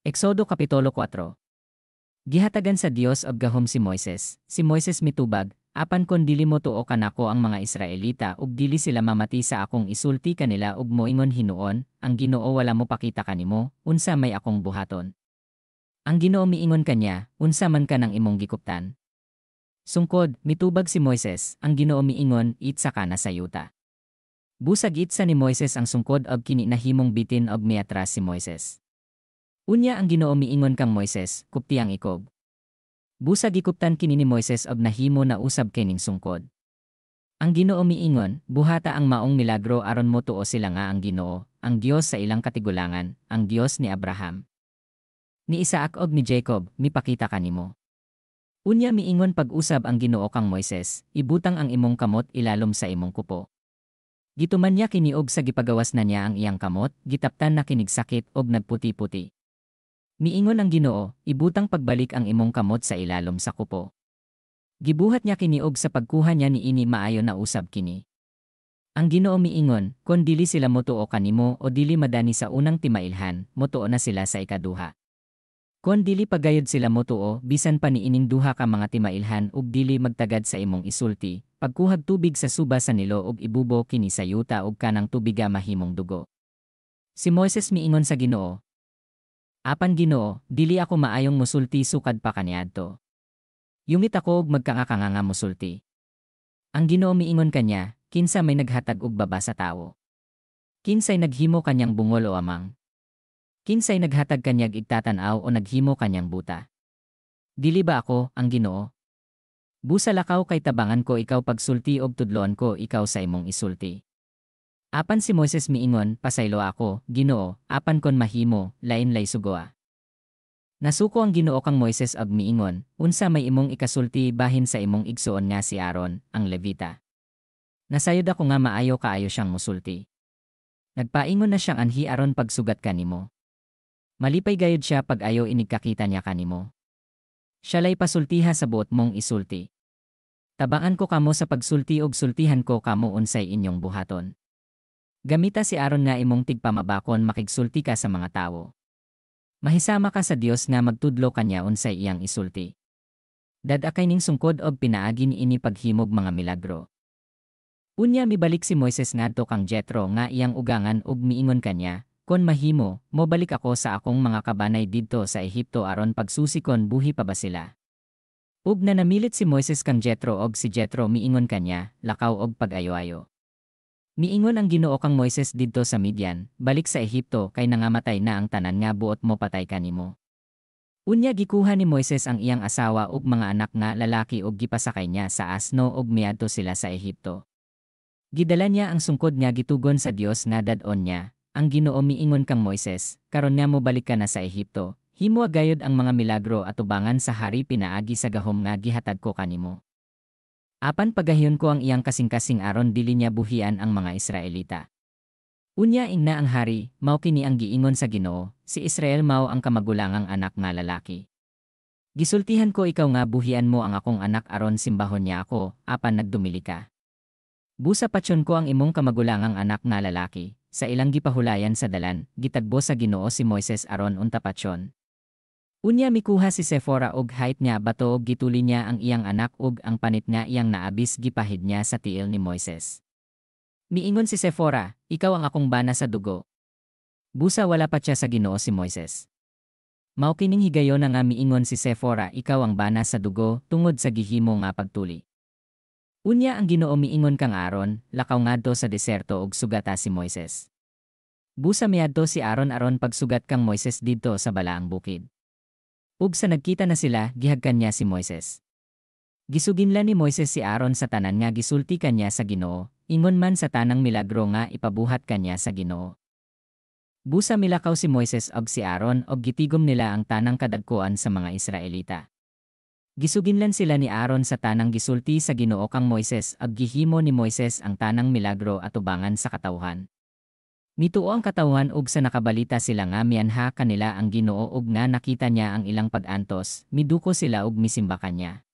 Exodo Kapitulo 4. Gihatagan sa Dios og gahom si Moises. Si Moises mitubag, "Apan kon dili motuo kanako ang mga Israelita ug dili sila mamati sa akong isulti kanila ug moingon hinuon, 'Ang Ginoo wala mopakita kanimo,' unsa may akong buhaton?" Ang Ginoo miingon kanya, "Unsa man kanang imong gikuptan?" "Sungkod," mitubag si Moises. Ang Ginoo miingon, "Itsa kana sa yuta." Busa giitsa ni Moises ang sungkod og kini nahimong bitin og miatras si Moises. Unya ang Ginoo miingon kang Moises, "Kupti ang icob." Busa gikuptan kini ni Moises og nahimo na usab kining sungkod. Ang Ginoo miingon, "Buhata ang maong milagro aron motuo sila nga ang Ginoo, ang Dios sa ilang katigulangan, ang Dios ni Abraham, ni Isaac og ni Jacob, mipakita kanimo." Unya miingon pag-usab ang Ginoo kang Moises, "Ibutang ang imong kamot ilalom sa imong kupo." Gituman niya kini og sa gipagawas na niya ang iyang kamot, gitaptan na kinig sakit og nagputi-puti. Miingon ang Ginoo, "Ibutang pagbalik ang imong kamot sa ilalom sa kupo." Gibuhat niya kini og sa pagkuha niya niini maayo na usab kini. Ang Ginoo miingon, "Kon dili sila motuo kanimo o dili madani sa unang timailhan, motuo na sila sa ikaduha. Kon dili pagayod sila motuo bisan pa niining duha ka mga timailhan ug dili magtagad sa imong isulti, pagkuhag tubig sa suba sa Nilo ug ibubo kini sa yuta ug kanang tubiga mahimong dugo." Si Moises miingon sa Ginoo, "Apan Ginoo, dili ako maayong musulti sukad pa kaniadto. Yungit ako og magkangakanga nga musulti." Ang Ginoo miingon kanya, "Kinsa may naghatag og baba sa tawo? Kinsay naghimo kanyang bungol o amang? Kinsay naghatag kanyag igtatan-aw o naghimo kanyang buta? Dili ba ako, ang Ginoo? Busa lakaw kay tabangan ko ikaw pagsulti og tudloan ko ikaw sa imong isulti." Apan si Moises miingon, "Pasaylo ako, Ginoo, apan kon mahimo, lain-lay sugoa." Nasuko ang Ginoo kang Moises ug miingon, "Unsa may imong ikasulti bahin sa imong igsuon nga si Aaron, ang Levita? Nasayod ako nga maayo kaayo siyang musulti. Nagpaingon na siyang anhi aron pagsugat kanimo. Malipay gayud siya pag ayo inigkakita niya kanimo. Siya lay pasultiha sa buot mong isulti. Tabangan ko kamo sa pagsulti og sultihan ko kamo unsay inyong buhaton. Gamita si Aaron nga imong tigpamabakon makigsulti ka sa mga tawo. Mahisama ka sa Dios nga magtudlo kanya unsay iyang isulti. Dad-a kay ning sungkod og pinaagi niini paghimog mga milagro." Unya mibalik si Moises ngadto kang Jetro nga iyang ugangan ug miingon kanya, "Kon mahimo, mobalik ako sa akong mga kabanay didto sa Ehipto aron pagsusi kon buhi pa ba sila." Ug nanamilit si Moises kang Jetro og si Jetro miingon kanya, "Lakaw og pag-ayo-ayo." Miingon ang Ginoo kang Moises didto sa Midian, "Balik sa Ehipto kay nangamatay na ang tanan nga buot mopatay kanimo." Unya gikuha ni Moises ang iyang asawa ug mga anak nga lalaki ug gipasakay niya sa asno ug miadto sila sa Ehipto. Gidala niya ang sungkod nga gitugon sa Dios nga dad-on niya. Ang Ginoo miingon kang Moises, "Karon nga mobalik ka na sa Ehipto, himoa gayud ang mga milagro atubangan sa hari pinaagi sa gahom nga gihatag ko kanimo. Apan pagahiyon ko ang iyang kasing-kasing aron dili niya buhian ang mga Israelita." Unya ingna ang hari, "Mao kini ang giingon sa Ginoo, 'Si Israel mao ang kamagulangang anak nga lalaki. Gisultihan ko ikaw nga buhian mo ang akong anak aron simbahon niya ako, apan nagdumili ka. Busa patyon ko ang imong kamagulangang anak nga lalaki." Sa ilang gipahulayan sa dalan, gitagbo sa Ginoo si Moises aron unta patyon. Unya mikuha si Sephora og height nga bato og gituli niya ang iyang anak ug ang panit nga iyang naabis gipahid niya sa tiil ni Moises. Miingon si Sephora, "Ikaw ang akong bana sa dugo." Busa wala pa siya sa Ginoo si Moises. Mao kining higayona nga miingon si Sephora, "Ikaw ang bana sa dugo," tungod sa gihimo nga pagtuli. Unya ang Ginoo miingon kang Aaron, "Lakaw ngadto sa deserto ug sugata si Moises." Busa miadto si Aaron aron pagsugat kang Moises didto sa balaang bukid. Ug sa nagkita na sila, gihagkan niya si Moises. Gisuginlan ni Moises si Aaron sa tanan nga gisulti kanya sa Ginoo, ingon man sa tanang milagro nga ipabuhat kanya sa Ginoo. Busa milakaw si Moises ug si Aaron ug gitigom nila ang tanang kadagkoan sa mga Israelita. Gisuginlan sila ni Aaron sa tanang gisulti sa Ginoo kang Moises ug gihimo ni Moises ang tanang milagro atubangan sa katawhan. Mituo ang katawhan ug sa nakabalita sila nga mianha kanila ang Ginoo ug nga nakita niya ang ilang pag-antos, miduko sila ug misimba kanya.